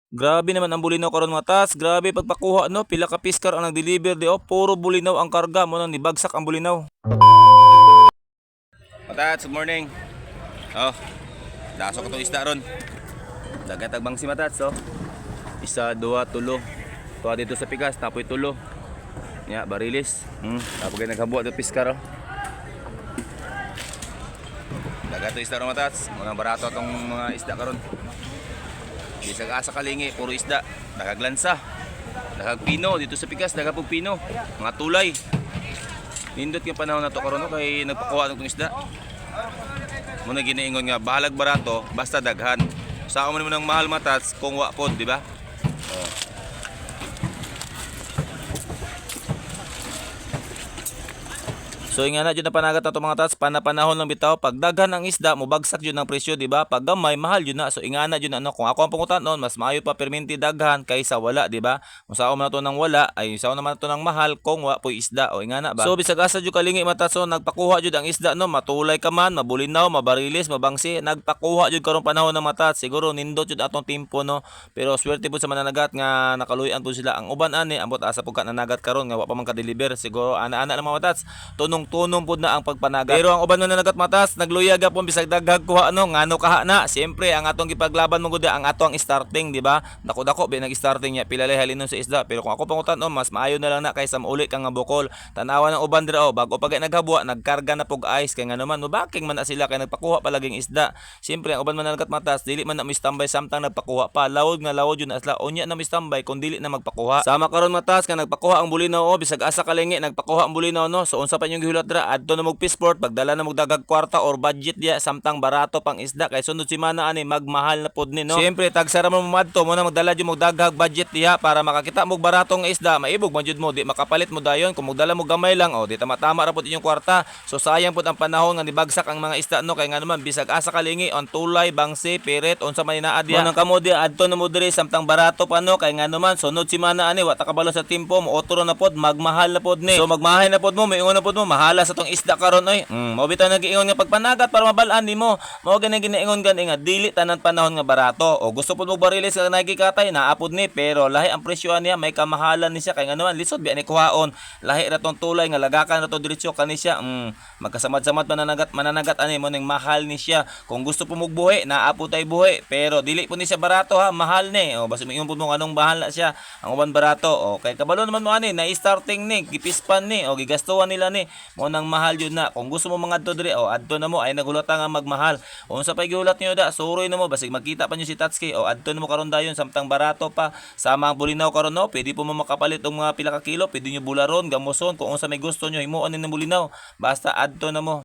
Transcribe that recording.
Grabe naman ang bulinaw karon, mga tats. Grabe pagpakuha, no. Pila ka piskar ang nag-deliver di oh. Puro bulinaw ang karga mo nang nibagsak ang bulinaw. Matats, good morning. Oh. Daso ko tong isda ron. Dagat agbang si matats oh. Isa, duha, tulo. Tuwa dito sa pikas, tapoy tulo. Ya, barilis. Tapos kayo naghabuat do piskar oh. Dagat to isda ron, matats. Mga barato atong mga isda karon. Bisag asa kalingi, puro isda. Nakaglansa. Nakagpino dito sa pikas, nagapugpino. Mga tulay. Nindot yung panahon na to karon no, kay nagpakuha ng isda. Muna giniingon nga bahalag barato basta daghan. Sa man mo ng mahal, matats, kung wa pod, di ba? Oh. So nga na jud na panagat ato, mga tats, panapanahon lang bitaw. Pag daghan ang isda, mobagsak jud ang presyo, di ba? Pag gamay, mahal jud na. So ingana jud ano, kung ako ang pangutan noon, mas maayo pa perminti daghan kaysa wala, di ba? Kung sao man ato nang wala, ay sao naman ato nang mahal kung wa poy isda o ingana ba? So bisag asa jud kalingi, matats, so nagpakuha jud ang isda, no, matulay ka man, mabulinaw, mabarilis, mabangsi, nagpakuha jud karong panahon ng matats. Siguro nindot jud atong timpo, no. Pero swerte pud sa mananagat nga nakaluyan pud sila. Ang uban ani ambot asa pud ka nanagat karon nga wa pa man ka-deliver. Siguro ana-ana lang, mga matats. Tunong-tunong pud na ang pagpanagat. Pero ang uban mananagat, matas, nagluya gapon bisag daghag kuha, no, ngano kaha na. Siyempre ang atong gipaglaban mo gud ang ato ang starting, di ba? Dako-dako bi nag-starting niya pila lay halinon sa isda. Pero kung ako pangutan oh, mas maayo na lang na kaysa mauli ka nga bukol. Tanawa ng uban dira oh, bago pa gay naghabwa, nagkarga na pog ice kay ngano man mobaking man na sila kay nagpakuha palaging isda. Siyempre ang uban mananagat, matas, dili man na mi standby samtang nagpakuha pa. Lawod nga lawod yun asla unya na mi standby kung dili na magpakuha. Sama karon, matas, nga nagpakuha ang bulinaw oh, bisag asa kalingi nagpakuha ang bulinaw, no. So unsa pa inyong gihulat dira, adto na mo fishport, pagdala na mo dagag kwarta or budget diya samtang barato pang isda kay sunod semana ani magmahal na pod ni, no. Siyempre tagsara mo madto mo na magdala jud mo daghag budget diha para makakita mo baratong isda, maibog man jud mo, di makapalit mo dayon. Kung magdala mo gamay lang oh, di tama-tama ra pod inyong kwarta. So sayang pod ang panahon nga nibagsak ang mga isda, no, kay nga naman bisag asa kalingi on tulay, bangsi, pirit, unsa man naa diha. Mo nang kamo diha adto na mo diri samtang barato pa, no, kay nga naman sunod semana ani wa ta kabalo sa timpo mo otro na pod, magmahal na pod ni. So magmahal na pod mo, moingon na pod mo mahala sa tong isda karon oy. Mao bitaw nagiingon nga pagpanagat para mabal-an nimo. Mao gani ginaingon gani nga dili tanan panahon nga barato. O gusto pod mo barilis ka nagikatay naa pod ni, pero lahi ang presyo niya, may kamahalan ni siya kay nga naman lisod biya ni kuhaon. Lahi ra tong tulay nga lagakan ra to diretso kani siya. Magkasamad-samad mananagat mananagat ani mo ning mahal ni siya. Kung gusto po mo buhi, naa po tay buhi, pero dili po ni siya barato ha, mahal ni. O basta moingon pud mo anong mahal na siya. Ang uban barato. O kay kabalo naman mo ani na starting ni, gipispan ni o gigastuhan nila ni. Mo nang mahal yun na. Kung gusto mo mga adto diri, o adto na mo ay nagulata nga magmahal. Unsa pay gihulat niyo da, suroy na mo basig magkita pa niyo si Tatsuki o adto na mo karon dayon samtang barato pa. Sama ang bulinaw karon, no, pwede po mo makapalit og mga pila ka kilo, pwede niyo bularon, gamuson, kung unsa may gusto niyo himuon ni ng bulinaw. Basta adto na mo.